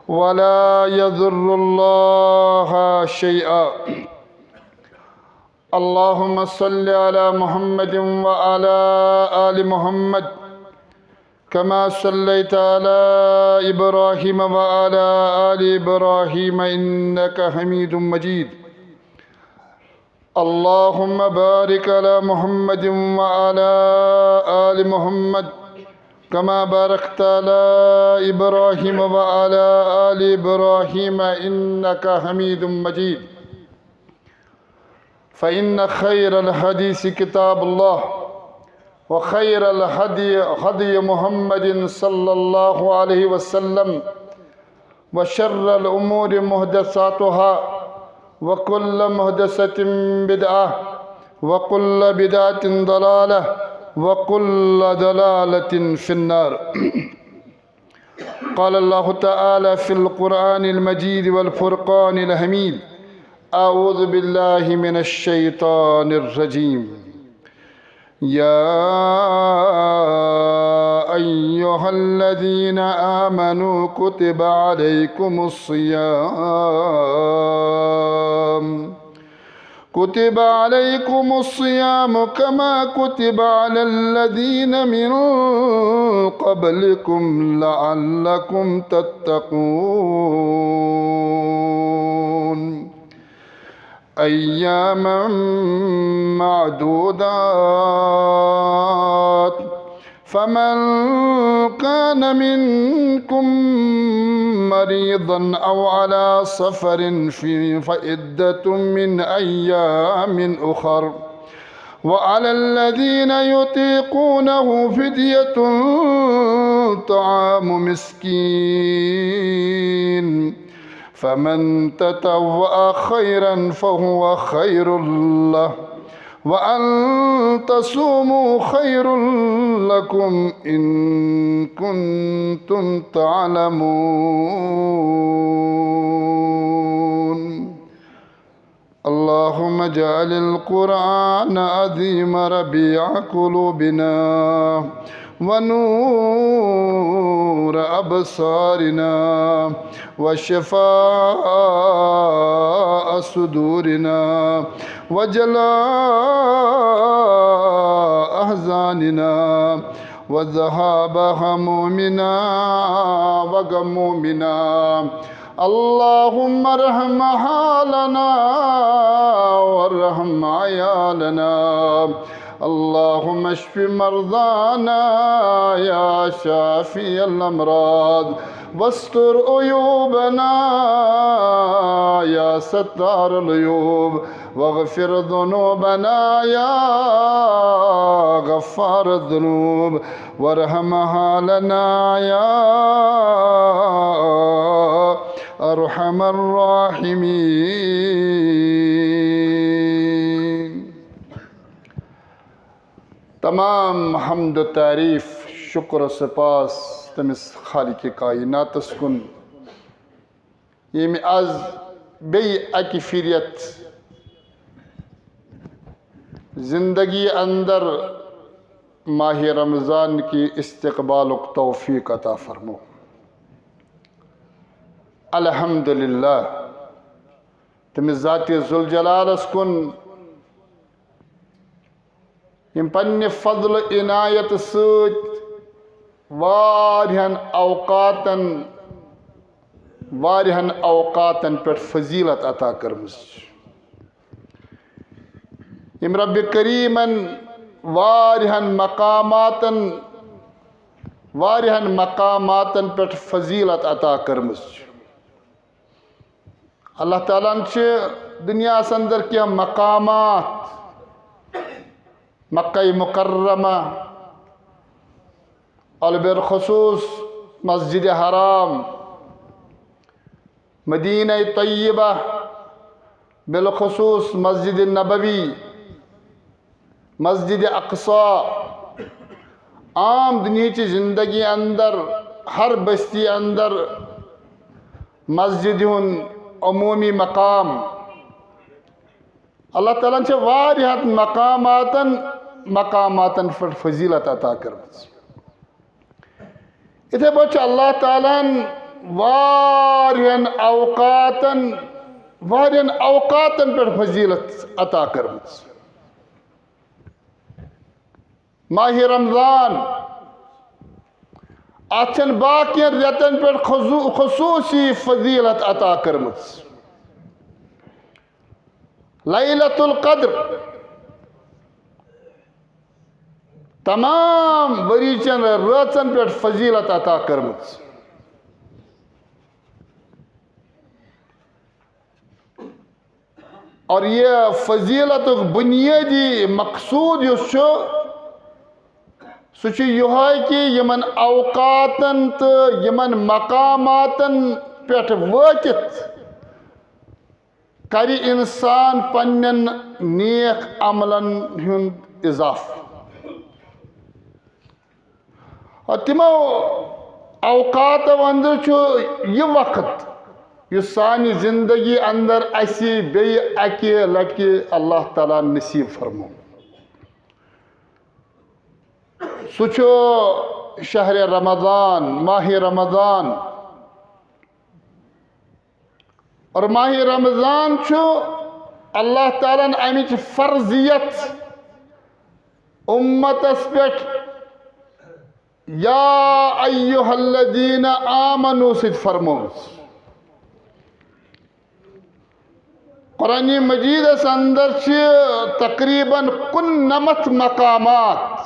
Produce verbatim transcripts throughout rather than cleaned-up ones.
ولا يضر الله شيئا. اللهم صل على محمد وعلى آل محمد كما صليت على إبراهيم وعلى آل إبراهيم إنك حميد مجيد. اللهم بارك على محمد وعلى آل محمد كما باركت على إبراهيم وعلى آل إبراهيم إنك حميد مجيد. فإن خير الحديث كتاب الله، وخير الهدي هدي محمد صلى الله عليه وسلم، وشر الأمور محدثاتها، وكل محدثة بدعة، وكل بدعة ضلالة، وكل ضلالة في النار. قال الله تعالى في القرآن المجيد والفرقان الحميد: أعوذ بالله من الشيطان الرجيم. يا أيها الذين آمنوا كتب عليكم الصيام، كتب عليكم الصيام كما كتب على الذين من قبلكم لعلكم تتقون. أياما معدودات، فمن كان منكم مريضا أو على سفر في-، فعدة من أيام أخر، وعلى الذين يطيقونه فدية طعام مسكين، فمن تطوع خيرا فهو خير له، وأن تصوموا خير لكم إن كنتم تعلمون. اللهم اجعل القرآن العظيم ربيع قلوبنا ونور أبصارنا وشفاء صدورنا وجلاء أحزاننا وذهاب همومنا وغمومنا. اللهم ارحم حالنا وارحم عيالنا. اللهم اشف مرضانا يا شافي الأمراض، واستر عيوبنا يا ستار العيوب، واغفر ذنوبنا يا غفار الذنوب، وارحم حالنا يا أرحم الراحمين. تمام حمد و تعریف، شکر و سپاس تٔمِس خالق کائناتس کُن، ییٚمۍ از بیٚیہِ اکہِ پھِرِ یتھ زندگی اندر ماہِ رمضان کہِ استقبالُک توفیق عطا فرمو۔ الحمدللہ، تٔمِس ذاتِ ذوالجلالس کُن، یِم پننہِ فضل و عنایت سۭتۍ واریاہن اوقاتن، واریاہن اوقاتن پٮ۪ٹھ فضیلت عطا کٔرمٕژ چھِ۔ یِم رب کریمن واریاہن مقاماتن، واریاہن مقاماتن پٮ۪ٹھ فضیلت عطا کٔرمٕژ چھِ۔ اللہ تعالیٰ ہن چھِ دُنیاہس اندر کینٛہہ مقامات، مکہ مکرمہ، اور بالخصوص مسجد حرام، مدینہ طیبہ، بالخصوص مسجد نبوی، مسجد اقصی، عام دنیاہچہِ زندگی اندر، ہر بستی اندر مسجد ہُنٛد عمومی مقام۔ اللہ تعالیٰ ہن چھِ واریاہن مقاماتن، مقاماتن پٮ۪ٹھ فضیلت عطا کٔرمٕژ۔ یِتھے پٲٹھۍ چھُ اللہ تعالیٰ ہن واریاہن اوقاتن، واریاہن اوقاتن پٮ۪ٹھ فضیلت عطا کٔرمٕژ۔ ماہِ رمضان، اتھ چھن باقین رٮ۪تن پٮ۪ٹھ خصو-، خصوصی فضیلت عطا کٔرمٕژ۔ لیلۃ القدر، تمام ؤری چن رٲژن پٮ۪ٹھ فضیلت عطا کٔرمٕژ۔ اور یہ فضیلتُک بنیٲدی مقصود یُس چھُ، سُہ چھُ یِہوٚے کہِ یِمن اوقاتن تہٕ یِمن مقاماتن پٮ۪ٹھ وٲتِتھ کرِ انسان پننٮ۪ن نیک عملن ہُنٛد اضافہٕ۔ اور تِمو اوقاتو اندر چھُ یہِ وقت، یُس سانہِ زندگی اندر اسہِ بیٚیہِ اکہِ لٹہِ اللہ تعالیٰ نصیب فرمو۔ سُہ چھُ شہر رمضان، ماہِ رمضان۔ اور ماہِ رمضان چھُ اللہ تعالیٰ ہن امِچ فرضیت امتس پٮ۪ٹھ یا ایہا الذین آمنو سۭتۍ فرمٲومٕژ۔ قرآن مجیدس اندر چھِ تقریباً کُننمتھ مقامات،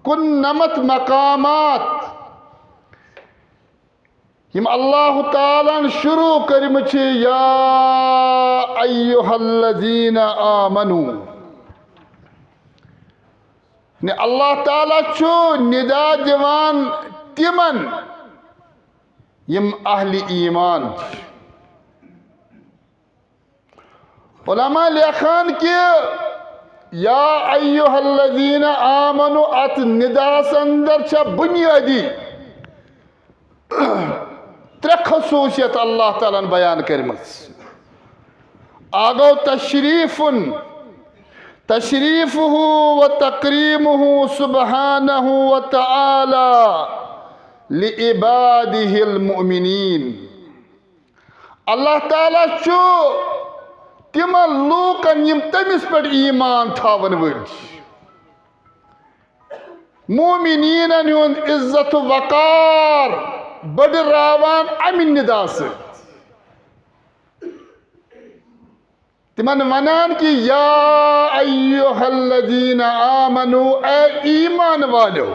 کُننمتھ مقامات یِم اللہ تعالیٰ ہن شروع کٔرمٕتۍ چھِ، یا ایہا الذین آمنو۔ نے اللہ تعالیٰ چھُ ندا دِوان تِمن یِم اہلِ ایمان چھِ۔ علماء لیکھان کہِ یا ایہا الذین آمنو، اتھ نداہس اندر چھےٚ بنیٲدی ترٛےٚ خصوصیت اللہ تعالیٰ ہن بیان کٔرمٕژ۔ اکھ گوٚو تشریفن، تشریفہ و تکریمہ سبحانہ و تعالیٰ لعبادہ المؤمنین۔ اللہ تعالیٰ چھُ تِمن لوٗکن یِم تٔمِس پٮ۪ٹھ ایمان تھاون وٲلۍ چھِ، مومنیٖنن ہُنٛد عزت و وقار بٔڈراوان امہِ ندا سۭتۍ۔ تِمن ونان کہِ یا ایہا الذین آمنو، اے ایمان والیو۔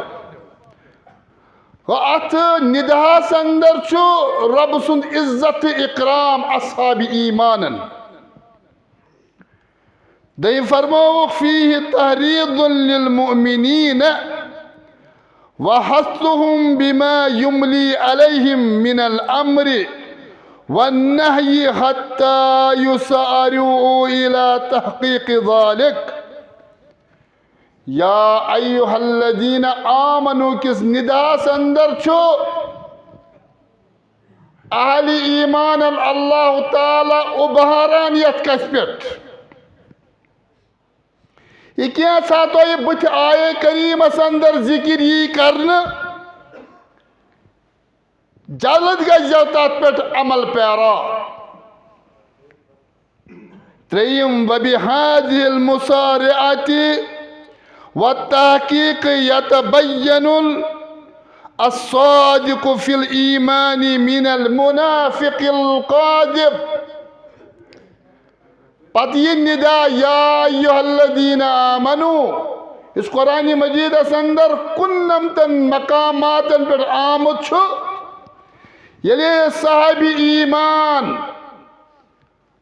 گوٚو اتھ نداہس اندر چھُ رۄب سُنٛد عزت تہٕ اکرام اصحاب ایمانن۔ دوٚیِم فرمووُکھ، فیہ تحریض للمؤمنین وحثهم بما یملی علیہم من الامر والنہی حتی یسارعوا الی تحقیق ذلک۔ یا ایہا الذین آمنو کِس نداہس اندر چھُ اہلِ ایمانن اللہ تعالیٰ اُبھاران یتھ کتھِ پٮ۪ٹھ۔ یہِ کینٛژھا تۄہہِ بُتھِ آیے کریمس اندر ذکر یی کرنہٕ، جلد گژھِ تتھ پٮ۪ٹھ عمل پیرا۔ ترٛیٚیِم، وبہذہ المسارعۃ والتحقیق یتبین الصادق فی الایمان من المنافق الکاذب۔ پتہٕ یہِ ندا یا ایھا الذین آمنو، یُس قرآن مجیدس اندر کُننمتن مقاماتن پٮ۪ٹھ آمُت چھُ، ییٚلہِ صاحب ایمان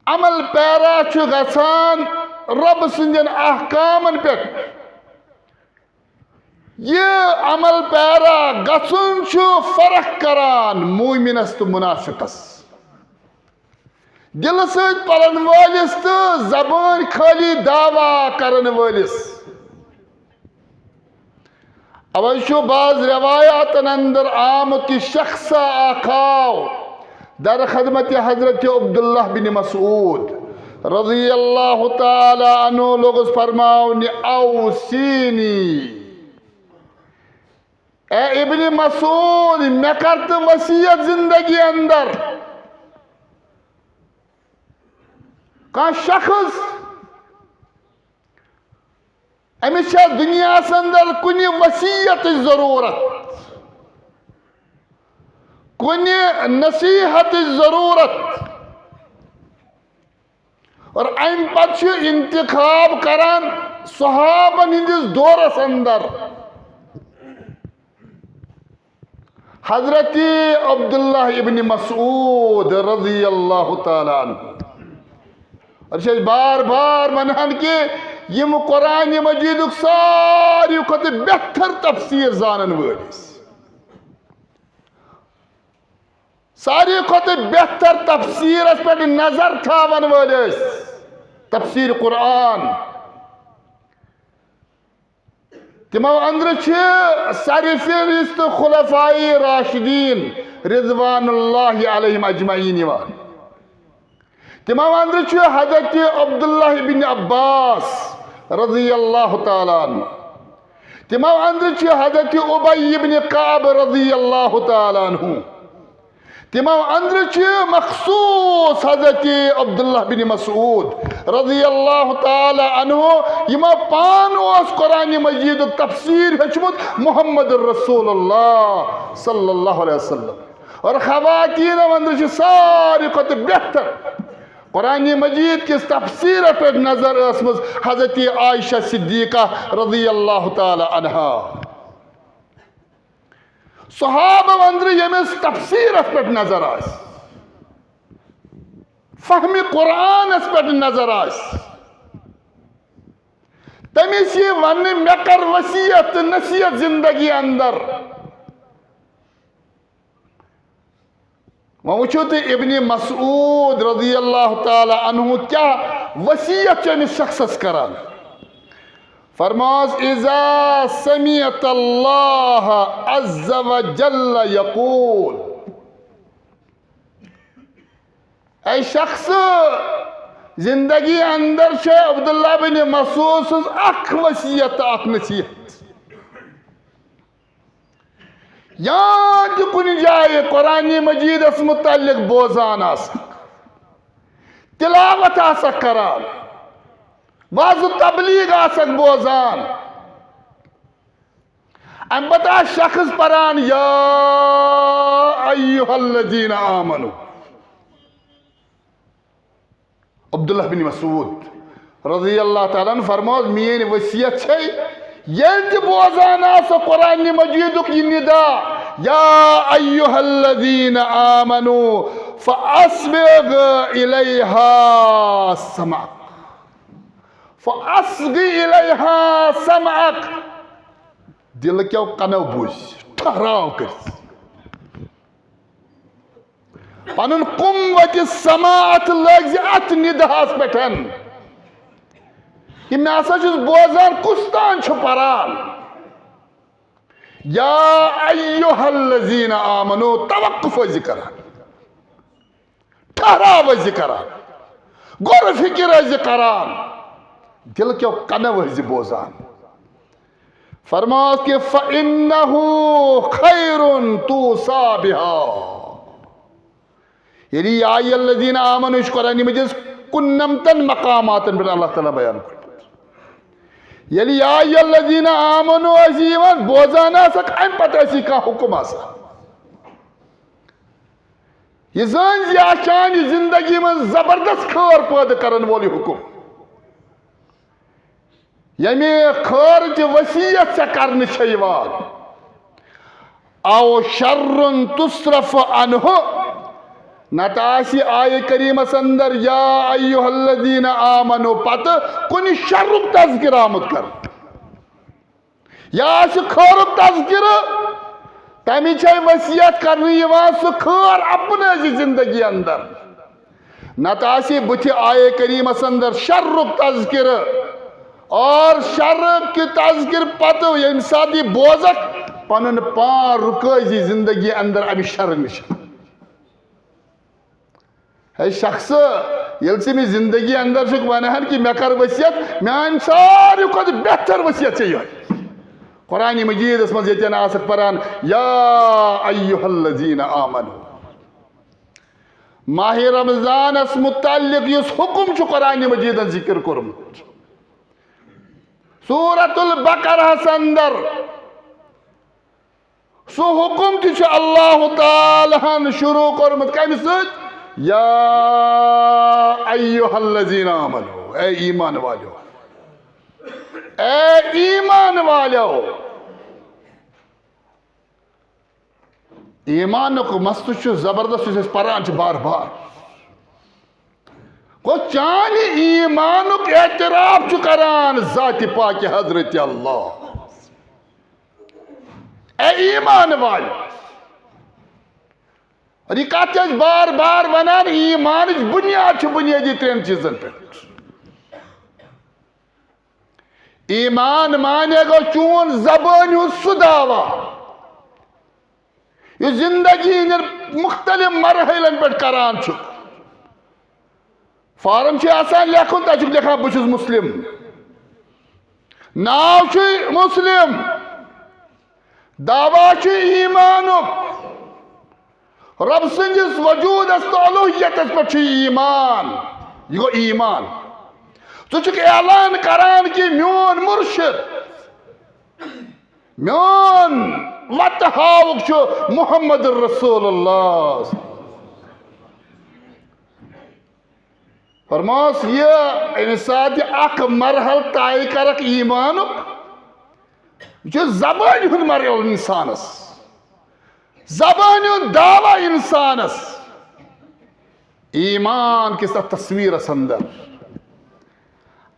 عمل پیرا چھُ گژھان رب سٕنٛدٮ۪ن احکامن پٮ۪ٹھ، یہِ عمل پیرا گژھُن چھُ فرق کران مومنس تہٕ منافقس، دلہٕ سۭتۍ پرن وٲلِس تہٕ زبٲنۍ خٲلی دعویٰ کرن وٲلِس۔ اوے چھُ بعض روایاتن اندر آمُت، یہِ شخص اکھ آو در خدمت حضرت عبداللہ بن مسعود رضی اللہ تعالیٰ عنہ، لوگُس فرماونہِ، اوصینی، اے ابن مسعود، مےٚ کر تہٕ وصیت زندگی اندر۔ کانٛہہ شخص، أمِس چھا دُنیاہَس اندر کُنہِ وصیتٕچ ضروٗرت، کُنہِ نصیحتٕچ ضروٗرت؟ اور امہِ پتہٕ چھُ انتخاب کران صحابن ہٕنٛدِس دورس اندر حضرت عبداللہ ابن مسعود رضی اللہ تعالیٰ عنہ۔ اور چھِ أسۍ بار بار ونان کہِ یِم قرآن مجیدُک ساروی کھۄتہٕ بہتر تفسیر زانن وٲلۍ ٲسۍ۔ ساروی کھۄتہٕ بہتر تفسیرس پٮ۪ٹھ نظر تھاون وٲلۍ ٲسۍ، تفسیر قرآن۔ تِمو اندرٕ چھِ سرفہرست خلفائے راشدین رضوان اللہ علیہم اجمعین یِوان۔ تِمو اندرٕ چھُ حضرت عبداللہ بن عباس رضی اللہ تعالیٰ عنہ۔ تِمو اندرٕ چھُ حضرت ابی بن کعب رضی اللہ تعالیٰ عنہ۔ تِمو اندرٕ چھُ مخصوص حضرت عبداللہ بن مسعود رضی اللہ تعالیٰ عنہ، یِمو پانہٕ اوس قرآن مجیدُک تفسیر ہیوٚچھمُت محمد رسول اللہ صلی اللہ علیہ وسلم۔ اور خواتین اندر چھِ ساروی کھۄتہٕ بہتر قرآن مجید کِس تفسیرس پٮ۪ٹھ نظر ٲسمٕژ حضرت عائشہ صدیقہ رضی اللہ تعالیٰ عنہا۔ صحابہ اندر ییٚمِس تفسیرس پٮ۪ٹھ نظر آسہِ، فہمِ قرآنس پٮ۪ٹھ نظر آسہِ، تٔمِس یی وننہٕ، مےٚ کر وصیت تہٕ نصیحت زندگی اندر۔ وۄنۍ وٕچھِو تُہۍ ابن مسعود رضی اللہ تعالیٰ عنہ کیٛاہ وصیت چھُ أمِس شخصس کران۔ فرماس، اذا سمعت اللہ عز وجل یقول، اے شخص، زندگی اندر چھِ عبداللہ بن مسعود سٕنٛز اکھ وصیت تہٕ اکھ نصیحت۔ یا تہِ کُنہِ جایہِ قرآن مجیدس متعلق بوزان آسکھ، تلاوت آسکھ کران، وعظ و تبلیغ آسکھ بوزان، امہِ پتہٕ آسہِ شخص پران، یا ایہا الذین آمنو۔ عبداللہ بن مسعود رضی اللہ تعالیٰ عنہ فرموس، میٲنۍ وصیت چھے، ییٚلہِ تہِ بوزان آسو قرآن مجیدُک یہِ ندا، یا ایہا الذین آمنو فاسبغ الیہا سمعک، فاسبغ الیہا سمعک، دِلہٕ کیو کنو بوٗزِ، ٹھہراو کٔرِتھ۔ پنُن قوت سماعت لٲگۍ زِ اتھ نداہس پٮ۪ٹھ۔ یہِ مےٚ ہسا چھُس بوزان، کُس تان چھُ پران۔ یا ایہا الذین آمنو، توقف ٲسۍ زِ کران، ٹھہراو ٲسۍ زِ کران، غور و فکر ٲسۍ زِ کران، دِلہٕ کیو کنو ٲسۍ زِ بوزان۔ فرماس کہ فَإِنَّهُ خَيْرٌ تُوصَى بِهَا۔ ییٚلہِ یا ایہا الذین آمنو، یہِ چھُ قرآن مجیدس کُننمتن مقاماتن پٮ۪ٹھ اللہ تعالیٰ بیان کوٚرمُت۔ ییٚلہِ یا ایہا الذین آمنو ٲسۍ یِوان بوزان آسکھ، اَمہِ پتہٕ ٲسی کانٛہہ حُکُم آسان۔ یہِ زٲنۍ زِ یہِ آسہِ چانہِ زندگی منٛز زبردست خٲر پٲدٕ کرن وول یہِ حُکُم۔ ییٚمہِ خٲرٕچ وصیت ژےٚ کرنہٕ چھےٚ یِوان۔ او شرٌ تُصرف عنہ، نتہٕ آسہِ آیہِ کریٖمس اندر یا ایہا الذین آمنو پتہٕ کُنہِ شرُک تذکرٕ آمُت کرنہٕ۔ یا آسہِ خٲرُک تذکرٕ، تمہِ چھے وصیت کرنہٕ یِوان سُہ خٲر اپنٲوزِ زندگی اندر۔ نتہٕ آسہِ بُتھِ آیے کریٖمس اندر شرُک تذکرٕ، اور شرُک تذکرٕ پتہٕ ییٚمہِ ساتہٕ یہِ بوزکھ، پنُن پان رُکٲوزِ زندگی اندر امہِ شرٕ نِش۔ ہے شخص، ییٚلہِ ژٕ أمِس زندگی اندر چھُکھ ونان کہِ مےٚ کر وصیت، میانہِ ساروی کھۄتہٕ بہتر وصیت چھےٚ یِہوٚے۔ قرآن مجیدس منٛز ییٚتٮ۪ن آسکھ پران، یا ایہا الذین آمنو۔ ماہِ رمضانس متعلق یُس حکم چھُ قرآن مجیدن ذکر کوٚرمُت سورۃ البقرہس اندر، سُہ حکم تہِ چھُ اللہ تعالیٰ ہن شروع کوٚرمُت کمہِ سۭتۍ؟ یا ایہا الذین آمنو، اے ایمان والیو، اے ایمان والیو۔ ایمانُک مسلہٕ چھُ زبردست، یُس أسۍ پران چھِ بار بار۔ گوٚو، چانہِ ایمانُک اعتراف چھُ کران ذاتِ پاکِ حضرت اللہ۔ اے ایمان والٮ۪و، اور یہِ کتھ چھِ أسۍ بار بار ونان، ایمانٕچ بنیاد چھِ بنیٲدی ترٛٮ۪ن چیٖزن پٮ۪ٹھ۔ ایمان معنی گوٚو چون زبٲنۍ ہُنٛد سُہ دعویٰ، یُس زندگی ہٕنٛدٮ۪ن مختلف مرحلن پٮ۪ٹھ کران چھُ۔ فارم چھُ آسان لیکھُن، تتہِ چھُکھ لیکھان، "بہٕ چھُس مسلم"، ناو چھُے مسلم، دعویٰ چھُ ایمانُک، رب سٕنٛدِس وجوٗدس تہٕ الوہیتس پٮ۪ٹھ چھُ ایمان۔ یہِ گوٚو ایمان۔ ژٕ چھُکھ اعلان کران کہِ میون مرشد، میون وتہٕ ہاوُک چھُ محمد رسول اللہ۔ فرماس، یہِ اَمہِ ساتہٕ یہِ اکھ مرحلہٕ طے کرکھ ایمانُک، یہِ چھُ زبٲنۍ ہُنٛد مرحلہٕ انسانس، زبٲنۍ ہُنٛد دعویٰ انسانس۔ ایمان کِس تَتھ تصویٖرَس اندر۔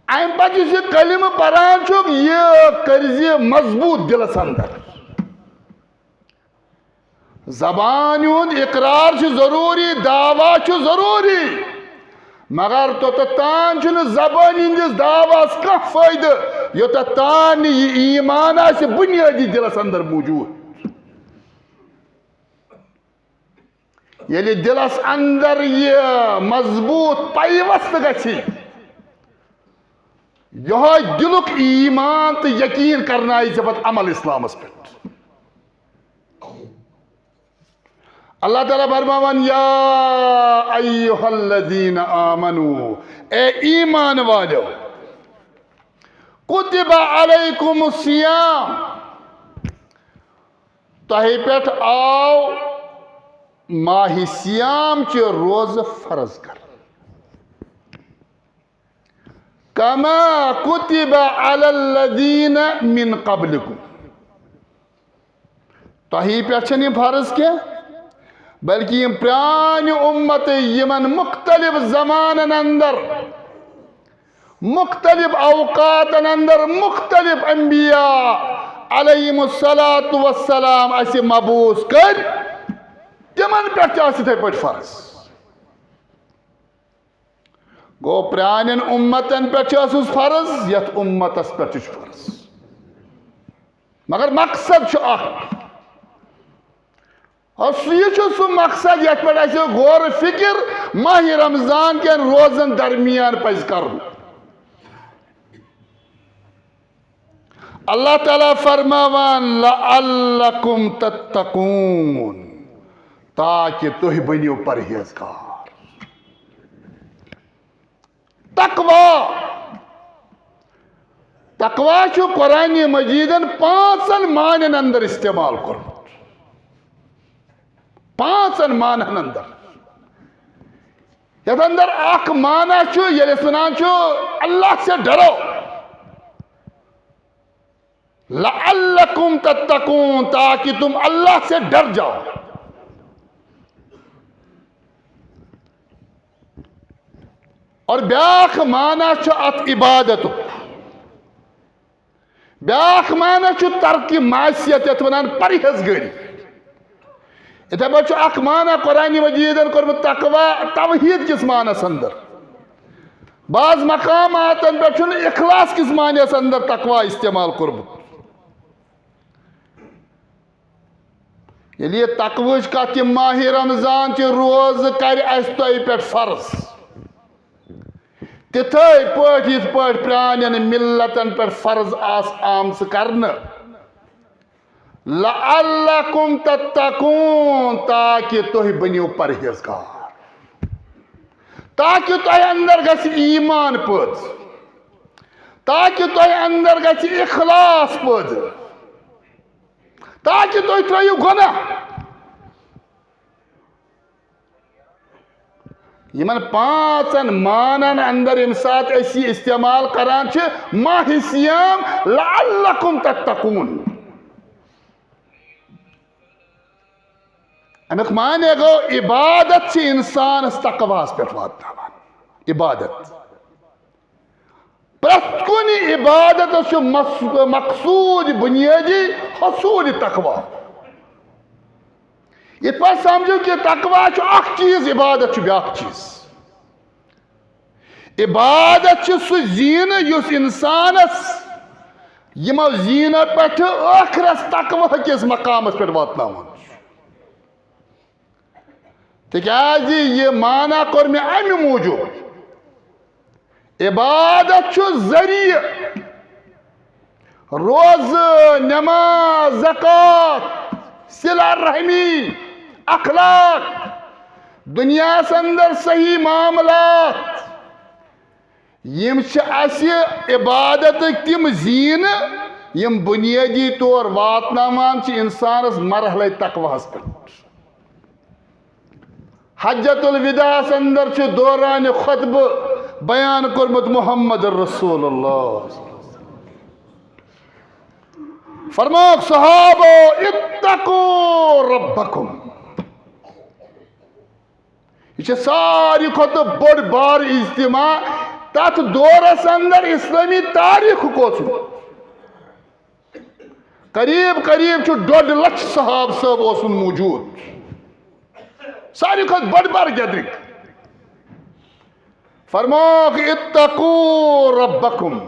اَمہِ پتہٕ یُس یہِ کلمہٕ پران چھُکھ، یہِ کٔرزِ مضبوٗط دِلس اندر۔ زبانہِ ہُنٛد اقرار چھُ ضروٗری، دعویٰ چھُ ضروٗری، مگر توٚتتھ تام چھُنہٕ زبٲنۍ ہٕنٛدِس دعویٰ ہَس کانٛہہ فٲیدٕ، یوٚتتھ تام نہٕ یہِ ایمان آسہِ بُنیٲدی دِلس اندر موٗجوٗد۔ ییٚلہِ دِلس اندر یہِ مضبوٗط پیوست گژھِ، یہوے دِلُک ایمان تہٕ یقین کرنایہِ ژےٚ پتہٕ عمل اسلامس پٮ۪ٹھ۔ اللہ تعالیٰ فرماوان، یا ایہا الذین آمنو، اے ایمان والیو، کتب علیکم الصیام، تۄہہِ پٮ۪ٹھ آو ماہِ صیام چہِ روزٕ فرض کرنہٕ۔ کما کتب علی الذین من قبلکم۔ تۄہہِ پٮ۪ٹھ چھَنہٕ یہِ فرض کینٛہہ، بلکہِ یِم پرٛانہِ اُمتہٕ، یِمن مُختٔلِف زمانن اندر، مُختٔلِف اوقاتن اندر، مُختٔلِف انبیاء علیہم الصلوۃ والسلام اَسہِ مبعوث کٔرۍ، تِمن پٮ۪ٹھ تہِ آسہِ یِتھے پٲٹھۍ فرض۔ گوٚو، پرٛانٮ۪ن اُمتن پٮ۪ٹھ چھُ اوسمُت فرض، یتھ اُمتس پٮ۪ٹھ تہِ چھُ فرض۔ مگر مقصد چھُ اکھ۔ اور سُہ، یہِ چھُ سُہ مقصد یتھ پٮ۪ٹھ اَسہِ غور و فکر ماہِ رمضان کٮ۪ن روزن درمیان پزِ کرُن۔ اللہ تعالیٰ فرماوان، لعلکم تتقون، تاکہ تُہۍ بٔنِو پرہیزگار۔ تقوی، تقوی چھُ قرآن مجیدن پانٛژن معنین اندر استعمال کوٚرمُت۔ پانٛژن معنین اندر۔ یتھ اندر اکھ معنی چھُ، ییٚلہِ أسۍ ونان چھُ، اللہ سے ڈرو، لعلکم تتقون، تاکہ تم اللہ سے ڈر جاؤ۔ اور بیاکھ معنی چھُ اتھ عبادتُک۔ بیاکھ معنی چھُ ترک معصیت، یتھ ونان پرہیزگٲری۔ یِتھے پٲٹھۍ چھُ اکھ معنی قرآن مجیدن کوٚرمُت تقوی توحید کِس معنس اندر۔ بعض مقاماتن پٮ۪ٹھ چھُنہٕ اخلاص کِس معنیس اندر تقوی استعمال کوٚرمُت۔ ییٚلہِ یہِ تقویٕچ کتھ، یہِ ماہِ رمضان چہِ روزٕ کرِ اسہِ تۄہہِ پٮ۪ٹھ فرض، تِتھے پٲٹھۍ یِتھ پٲٹھۍ پرٛانٮ۪ن ملتن پٮ۪ٹھ فرض آسہٕ آمژٕ کرنہٕ۔ لعلکم تتقون، تاکہ تُہۍ بٔنِو پرہیزگار، تاکہ تۄہہِ اندر گژھِ ایمان پٲدٕ، تاکہ تۄہہِ اندر گژھِ اخلاص پٲدٕ، تاکہ تُہۍ ترٲیِو گۄناہ۔ یِمن پانٛژن معنن اندر ییٚمہِ ساتہٕ أسۍ یہِ استعمال کران چھِ، ماہِ صیام، لعلکم تتقون۔ امیُک معنی گوٚو، عبادت چھِ انسانس تقواہس پٮ۪ٹھ واتناوان۔ عبادت۔ پرٛٮ۪تھ کُنہِ عبادتس چھُ مس-، مقصوٗد بُنیٲدی حصوٗل تقوی۔ یِتھ پٲٹھۍ سمجھو کہِ تقوی چھُ اکھ چیٖز، عبادت چھُ بیٛاکھ چیٖز۔ عبادت چھُ سُہ زیٖنہٕ یُس انسانس یِمو زیٖنو پٮ۪ٹھٕ ٲخرس تقوی کِس مقامس پٮ۪ٹھ واتناوان چھُ۔ تِکیٛازِ یہِ معنی کوٚر مےٚ اَمہِ موٗجوٗب، عبادت چھُ ذٔریعہٕ، روزٕ، نماز، زکوٰۃ، صلہ رحمی، اخلاق، دُنیاہَس اندر صحیح معاملات، یِم چھِ اَسہِ عبادتٕکۍ تِم زیٖنہٕ، یِم بُنیٲدی طور واتناوان چھِ اِنسانَس مرحلے تقواہَس پٮ۪ٹھ۔ حجۃ الوداعس اندر چھُ دوران خطبہٕ بیان کوٚرمُت محمد رسول اللہ۔ فرمووُکھ صحابو، اتقوا ربکم۔ یہِ چھِ ساروی کھۄتہٕ بٔڑ بار اجتماع تتھ دورس اندر اسلٲمی تاریخُک اوسمُت۔ قریب قریب چھُ ڈۄڈ لچھ صحابہٕ صٲب اوسمُت موجود۔ ساروی کھۄتہٕ بٔڑ بار گیدرنگ۔ فرمووُکھ، اتقوا ربکم،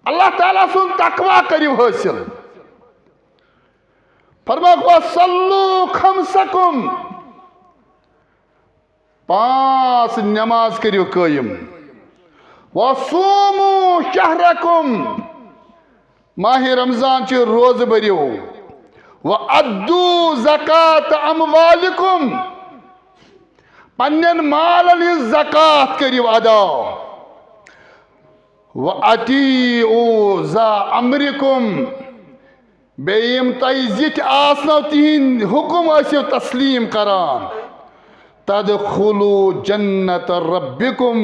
اللہ تعالیٰ سُنٛد تقوی کٔرِو حٲصِل۔ فرمووُکھ، وصلوا خمسکم، پانٛژھ نماز کٔرِو قٲیِم۔ وصوموا شہرکم، ماہِ رمضان چہِ روزٕ بٔرِو۔ وادوا زکات اموالکم، پننٮ۪ن مالن ہٕنٛز زکات کٔرِو ادا۔ وَأَطِیعُوا ذَا أَمْرِکُم، بیٚیہِ یِم تۄہہِ زِٹھۍ آسنو، تِہِنٛدۍ حُکُم ٲسِو تسلیٖم کران۔ تَدْخُلُوا جَنَّتَ رَبِّکُم،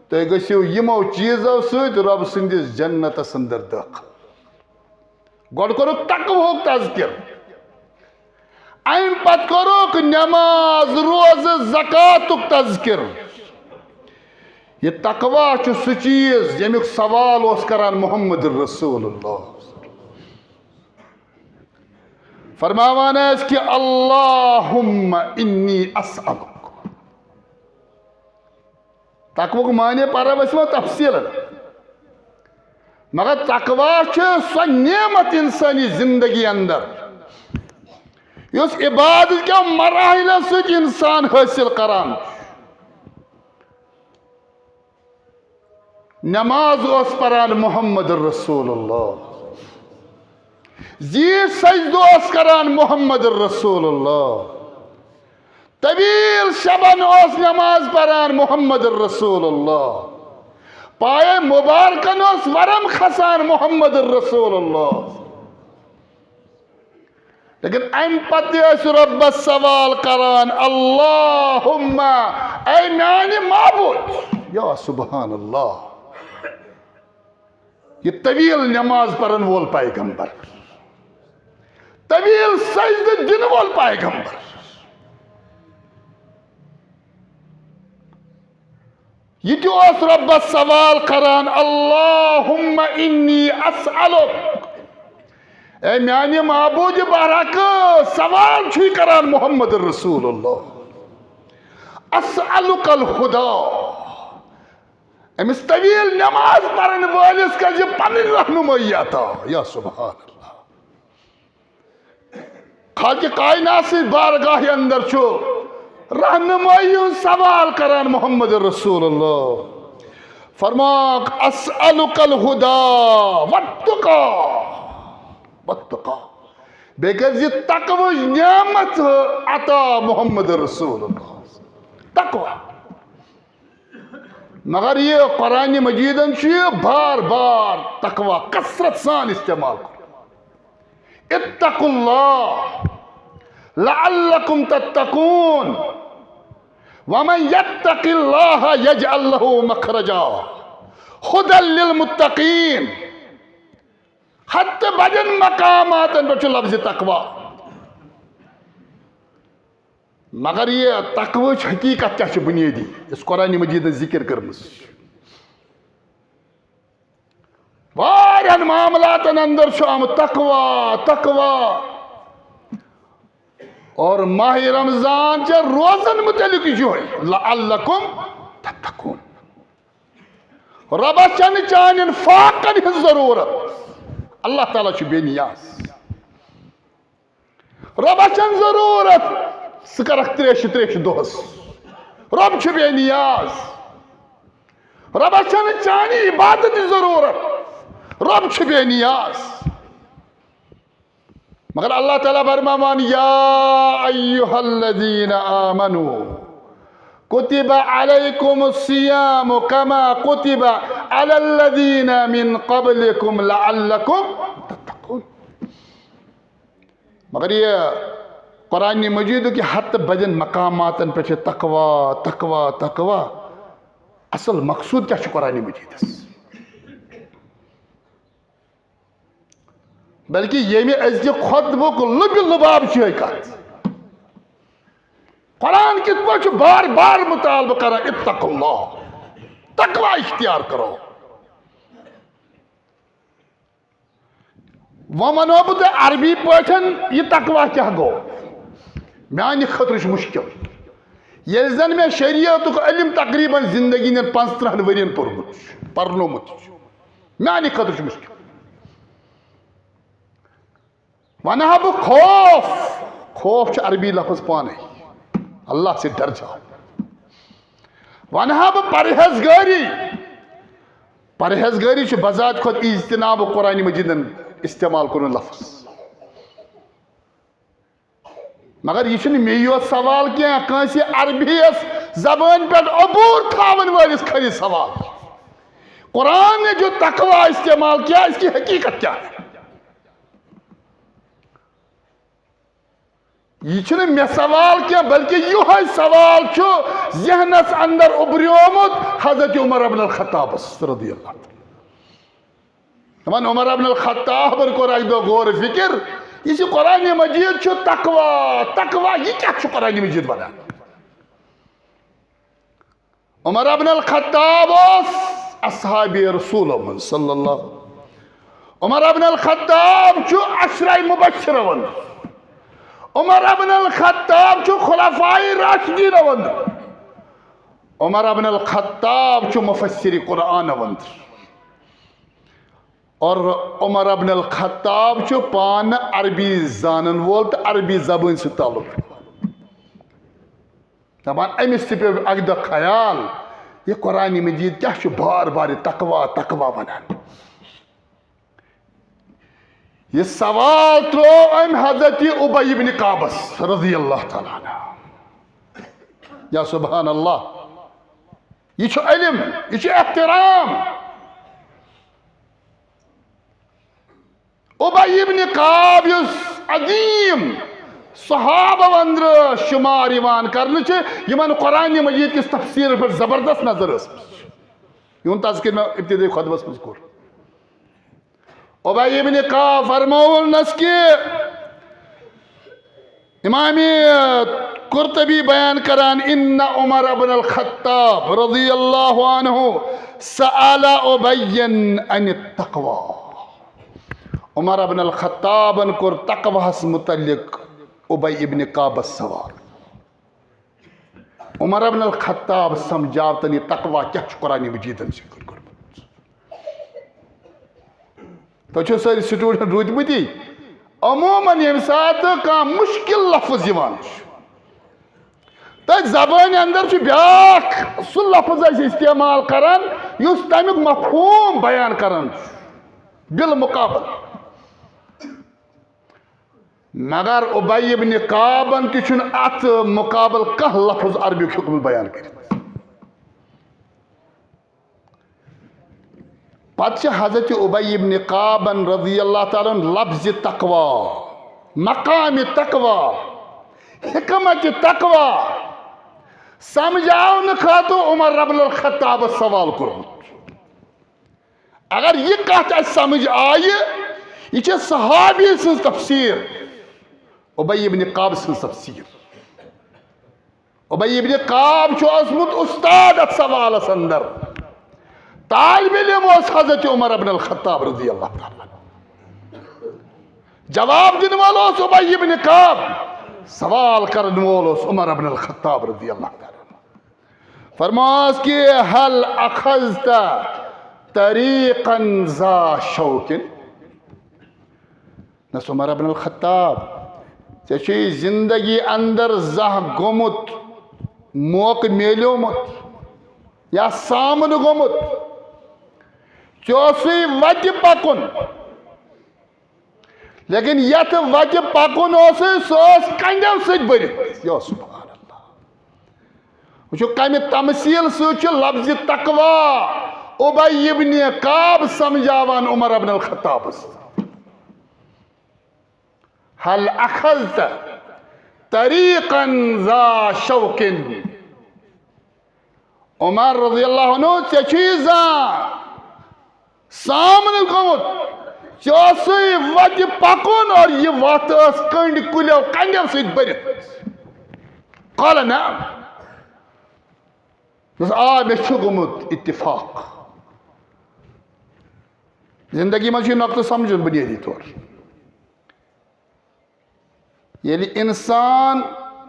تُہۍ گٔژھِو یِمو چیٖزو سۭتۍ رۄب سٕنٛدِس جنتس اندر دٲخل۔ گۄڈٕ کوٚرُکھ تقوہُک تذکر، اَمہِ پتہٕ کوٚرُکھ نماز، روزٕ، زکاتُک تذکر۔ یہِ تقوی چھُ سُہ چیٖز ییٚمیُک سوال اوس کران محمد رسول اللہ۔ فرماوان ٲسۍ کہِ، اللہم انی اسألک۔ تقوہُک معنی پرو أسۍ وۄنۍ تفصیٖلن۔ مگر تقوی چھِ سۄ نعمت انسٲنی زندگی اندر، یۄس عبادت کٮ۪و مراحلو سۭتۍ انسان حٲصِل کران۔ نماز اوس پران محمد رسول اللہ، زیٖٹھ سجدٕ اوس کران محمد رسول اللہ، طویل شبن اوس نماز پران محمد رسول اللہ، پایے مبارکن اوس ورم کھسان محمد رسول اللہ۔ لیکن امہِ پتہٕ تہِ ٲسۍ رۄبس سوال کران، اللہم، اے میانہِ معبود، یا سبحان اللہ۔ یہِ طویل نماز پرن وول پیغمبر، طویل سجدٕ دِنہٕ وول پیغمبر، یہِ تہِ اوس رۄبس سوال کران، اللہم انی اسألک، اے میانہِ معبود برحق سوال چھُے کران محمد رسول اللہ، اسألک الہدی، أمِس طویل نماز پرن وٲلِس کٔرۍ زِ پنٕنۍ رہنمٲیی عطا۔ یا سبحان اللہ۔ خالق کائنات سٕنٛدِ بارگاہہِ اندر چھُ رہنمٲیی ہُنٛد سوال کران محمد رسول اللہ۔ فرماوُکھ، اسألک الہدی والتقی۔ التقى۔ بیٚیہِ کٔرۍ زِ تقوٕچ نعمت عطا محمد رسول اللہ۔ تقوی۔ مگر یہِ قرآن مجیدن چھُ یہِ بار بار تقوی کثرت سان استعمال کوٚرمُت۔ اتقوا اللہ لعلکم تتقون۔ ومن یتق اللہ یجعل لہ مخرجا۔ ہدی للمتقین۔ ہتہٕ بجن مقاماتن پٮ۪ٹھ چھُ لفظ تقوی۔ مگر یہِ تقویٕچ حقیقت کیٛاہ چھِ بُنیٲدی، یۄس قرآن مجیدن ذکر کٔرمٕژ چھِ؟ واریاہن معاملاتن اندر چھُ آمُت تقوی، تقوی۔ اور ماہ رمضان چہِ روزن متعلق یِہوٚے، لعلکم تتقون۔ رۄبس چھنہٕ چانٮ۪ن فاقن ہٕنٛز ضروٗرت۔ اللہ تعالیٰ چھُ بے نیاز۔ رۄبس چھنہٕ ضروٗرت ژٕ کرکھ تریشہِ تریشہِ دۄہس۔ رۄب چھُ بے نیاز۔ رۄبس چھنہٕ چانہِ عبادتٕچ ضروٗرت۔ رۄب چھُ بے نیاز۔ مگر اللہ تعالیٰ فرماوان، یا ایھا الذین آمنوا کتب علیکم الصیام کما کتب علی الذین من قبلکم لعلکم تتقون۔ مگر یہِ قرآن مجیدُک یہِ ہتہٕ بجن مقاماتن پٮ۪ٹھ یہِ تقوی، تقوی، تقوی، اصل مقصود کیٛاہ چھُ قرآن مجیدس؟ بلکہ ییٚمہِ أزکہِ خطبُک لُبہِ لُباب چھِ یِہوٚے کتھ۔ قرآن کِتھ پٲٹھۍ چھُ بار بار مطالبہٕ کران، اتقوا اللہ، تقوی اختیار کرو۔ وۄنۍ ونو بہٕ تۄہہِ عربی پٲٹھۍ یہِ تقوی کیٛاہ گوٚو۔ میانہِ خٲطرٕ چھُ مشکل۔ ییٚلہِ زن مےٚ شریعتُک علم تقریباً زندگی ہٕنٛدٮ۪ن پانٛژترٕٛہن ؤرین پوٚرمُت چھُ، پرنومُت چھُ، میانہِ خٲطرٕ چھُ مشکل۔ ونہٕ ہا بہٕ خوف، خوف چھُ عربی لفظ پانے، اللہ سے ڈر جاؤ۔ ونہٕ ہا بہٕ پرہیزگٲری، پرہیزگٲری چھُ بذات خود اجتناب قرآن مجیدن استعمال کوٚرمُت لفظ۔ مگر یہِ چھُنہٕ مےٚ یوت سوال کینٛہہ، کٲنٛسہِ عربی یس زبٲنۍ پٮ۪ٹھ عبوٗر تھاون وٲلِس کھرِ سوال۔ قرآن نے جو تقوی استعمال کیا، اس کی حقیقت کیا ہے؟ یہِ چھُنہٕ مےٚ سوال کینٛہہ، بلکہِ یِہوٚے سوال چھُ ذہنس اندر اُبریومُت حضرت عمر ابن الخطابس رضی اللہ عنہ۔ دپان عمر ابن الخطابن کوٚر اکہِ دۄہ غور فکر، یُس یہِ قرآن مجید چھُ تقوی، تقوی، یہِ کیٛاہ چھُ قرآن مجید ونان؟ عمر ابن الخطاب اوس اصحاب رسول منٛز صلی اللہ۔ عمر ابن الخطاب چھُ عشرہ مبشرہ ونٛد۔ عمر ابن الخطاب چھُ خلفائے راشدین ونٛد۔ عمر ابن الخطاب چھُ مفسر قرآن ونٛد۔ اور عمر ابن الخطاب چھُ پانہٕ عربی زانن وول تہٕ عربی زبٲنۍ سۭتۍ تعلق۔ دپان أمِس تہِ پیوٚو اکہِ دۄہ خیال، یہِ قرآن مجید کیٛاہ چھُ بار بار یہِ تقوی، تقوی ونان۔ یہِ سوال ترٛوو أمۍ حضرت ابی ابن کعبس رضی اللہ تعالیٰ عنہ۔ یا سبحان اللہ، یہِ چھُ علم، یہِ چھُ احترام۔ ابی ابن کعب یُس عظیم صحابہ اندر شمار یِوان کرنہٕ چھِ، یِمن قرآن مجید کِس تفسیرس پٮ۪ٹھ زبردست نظر ٲسمٕژ۔ یِہُنٛد تذکر مےٚ ابتدٲئی خطبس منٛز کوٚر۔ ابی ابن کعب فرموونس کہ امام قرطبی بیان کران، ان عمر ابن الخطاب رضی اللہ عنہ سأل ابی عن التقوی۔ عمر ابن الخطابن کوٚر تقواہس متعلق ابی ابن کعبس سوال۔ عمر ابن الخطاب سمجھاو تن یہِ تقوی کیٛاہ چھُ قرآن مجیدن ذکر کوٚرمُت۔ تۄہہِ چھِو سٲری student روٗدۍمٕتی۔ عموماً ییٚمہِ ساتہٕ کانٛہہ مُشکِل لفظ یِوان چھُ، تہٕ زبٲنۍ اندر چھُ بیٛاکھ سُہ لفظ أسۍ استعمال کران، یُس تَمیُک مفہوٗم بیان کران چھُ۔ بالمقابل، مگر ابی ابن کعبن تہِ چھُنہٕ اتھ مقابل کانٛہہ لفظ عربی ہیوٚکمُت بیان کٔرِتھ۔ پتہٕ چھِ حضرت ابی ابن کعبن رضی اللہ تعالیٰ عنہ لفظ تقوی، مقام تقوی، حکمت تقوی سمجھاونہٕ خٲطرٕ عمر ابن الخطابس سوال کوٚرمُت۔ اگر یہِ کتھ اسہِ سمجھ آیہِ، یہِ چھِ صحابی سٕنٛز تفسیر، ابی ابن کعب سٕنٛز تفسیر۔ ابی ابن کعب چھُ اوسمُت استاد اتھ سوالس اندر۔ طالب علم اوس حضرت عمر ابن الخطاب رضی اللہ تعالیٰ عنہ۔ جواب دِنہٕ وول اوس ابی ابن کعب، سوال کرن وول اوس عمر ابن الخطاب رضی اللہ تعالیٰ عنہ۔ فرماس کہ، "هل اخذت طریقا ذا شوق؟" نس عمر ابن الخطاب، ژےٚ چھُے زندگی اندر زانٛہہ گوٚمُت، موقعہٕ میلیومُت یا سامنہٕ گوٚمُت، ژےٚ اوسُے وتہِ پکُن، لیکن یتھ وتہِ پکُن اوسُے، سُہ اوس کنڈٮ۪و سۭتۍ بٔرِتھ۔ یا سبحان اللہ۔ وٕچھِو، کمہِ تمثیل سۭتۍ چھُ لفظ تقوی ابی ابن کعب سمجھاوان عمر ابن الخطابس۔ "هل اخذت طریقا ذا شوق؟" عمر رضی اللہ عنہ، ژےٚ چھُے زانٛہہ سامنہٕ گوٚمُت، ژےٚ اوسُے وتہِ پکُن اور یہِ وتھ ٲس کنڈ کُلیو کنڈیو سۭتۍ بٔرِتھ؟ قال نعم۔ دوٚپُس، آ، مےٚ چھُ گوٚمُت اتفاق۔ زندگی منٛز چھُ یہِ نۄقطہٕ سمجھُن بنیٲدی طور۔ ییٚلہِ انسان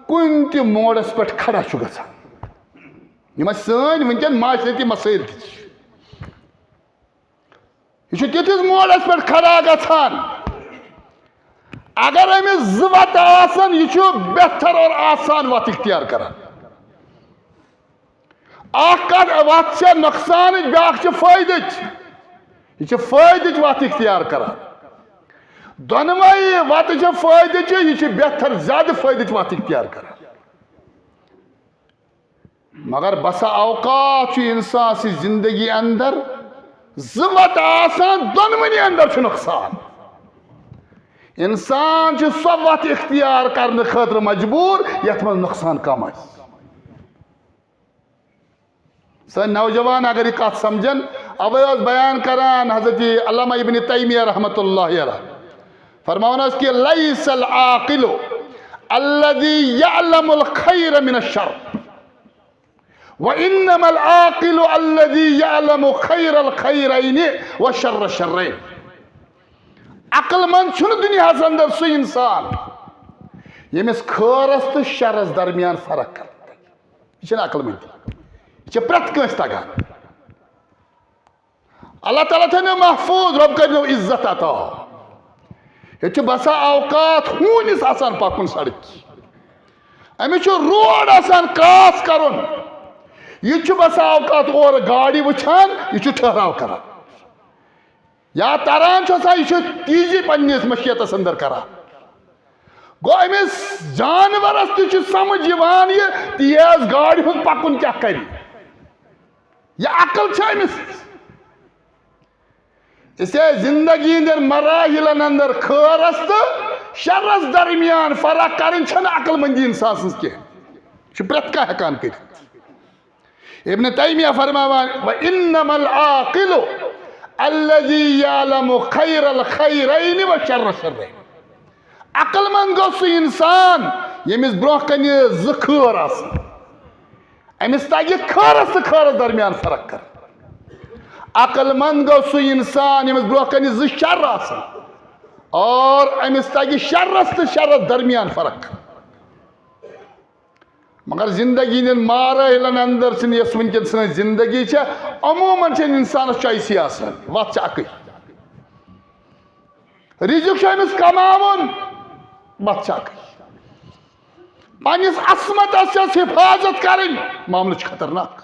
کُنہِ تہِ موڑس پٮ۪ٹھ کھڑا چھُ گژھان، یِم اَسہِ سٲنۍ وٕنکٮ۪ن معاشرتی مسٲیل تہِ چھِ، یہِ چھُ تِتھِس موڑس پٮ۪ٹھ کھڑا گژھان، اگر أمِس زٕ وَتہٕ آسن، یہِ چھُ بہتر اور آسان وَتھ اختیار کران۔ اکھ کتھ، وتھ چھےٚ نۄقصانٕچ، بیاکھ چھِ فٲیدٕچ۔ یہِ چھِ فٲیدٕچ وتھ اختیار کران۔ دۄنوَے وتہٕ چھِ فٲیدٕچ، یہِ چھِ بہتر، زیادٕ فٲیدٕچ وتھ اختیار کران۔ مگر بسا اوقات چھُ انسان سٕنٛز زندگی اندر زٕ وتہٕ آسان، دۄنوٕنی اندر چھُ نۄقصان۔ انسان چھُ سۄ وتھ اختیار کرنہٕ خٲطرٕ مجبوٗر یتھ منٛز نۄقصان کم آسہِ۔ سٲنۍ نوجوان اگر یہِ کتھ سمجھن، اوے اوس بیان کران حضرت علامہ ابن تیمیہ رحمۃ اللہ علیہ، فرماوان اوس کہ لیس العاقل الذی یعلم الخیر من الشر، وانما العاقل الذی یعلم خیر الخیرین و شر الشرین۔ عقل مند چھُنہٕ دُنیاہس اندر سُہ انسان ییٚمِس خٲرس تہٕ شرس درمیان فرق کرِ۔ یہِ چھَنہٕ عقل مندی۔ یہِ چھِ پرٛٮ۪تھ کٲنٛسہِ تَگان۔ اللہ تعالیٰ تھٲینو محفوٗظ، رۄب کٔرِنو عزت عطا۔ ییٚتہِ چھُ بسا اوقات ہوٗنِس آسان پَکُن سڑکہِ۔ أمِس چھُ روڈ آسان کراس کَرُن۔ یہِ چھُ بسا اوقات اورٕ گاڑِ وٕچھان، یہِ چھُ ٹھہراو کَران۔ یا تران چھُ آسان، یہِ چھُ تیزی پننِس مشیتس اندر کران۔ گوٚو، أمِس جانورس تہِ چھُ سمجھ یِوان یہِ تیز گاڑِ ہُنٛد پکُن کیٛاہ کرِ۔ یہِ عقل چھِ أمِس۔ اسے زندگی ہٕنٛدٮ۪ن مراحلن اندر خٲرس تہٕ شرس درمیان فرق کرٕنۍ چھنہٕ عقل مندی انسان سٕنٛز کینٛہہ۔ یہِ چھُ پرٛٮ۪تھ کانٛہہ ہٮ۪کان کٔرِتھ۔ ابن تیمیہ فرماوان، "وانما العاقل الذی یعلم خیر الخیرین و شر الشرین۔" عقل مند گوٚو سُہ انسان ییٚمِس برونٛہہ کنہِ زٕ خٲر آسن۔ أمِس تگہِ خٲرس تہٕ خٲرس درمیان فرق کرٕنۍ۔ عقل مند گوٚو سُہ انسان ییٚمِس برونٛہہ کنہِ زٕ شر آسن اور أمِس تگہِ شرس تہٕ شرس درمیان فرق کرٕنۍ۔ مگر زندگی ہٕنٛدٮ۪ن مراحلن اندر چھِنہٕ یۄس وٕنکٮ۪ن سٲنۍ زندگی چھےٚ، عموماً چھَنہٕ انسانس choice-ٕے آسان، وتھ چھِ اکٕے۔ رزق چھُ أمِس کماوُن، وتھ چھِ اکٕے۔ پننِس عصمتس چھَس حفاظت کرٕنۍ، معاملہٕ چھُ خطرناک۔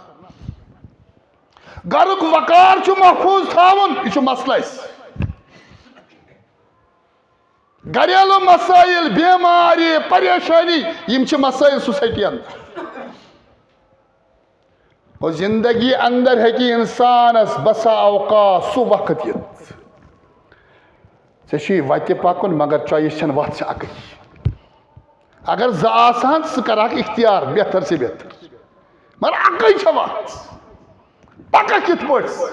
گرُک وقار چھُ محفوظ تھاوُن، یہِ چھُ مسلہٕ اَسہِ۔ گھریلو مسائل، بیماری، پریشانی، یِم چھِ مسائل سوسائٹی اندر۔ اور زندگی اندر ہیٚکہِ انسانس بسا اوقات سُہ وقت یِتھ، ژےٚ چھُے وتہِ پکُن، مگر choice چھنہٕ، وتھ چھِ اکٕے۔ اگر زٕ آسہٕ ہن، ژٕ کرہکھ اختیار، بہتر سے بہتر، مگر اکٕے چھےٚ وتھ، پککھ کِتھ پٲٹھۍ؟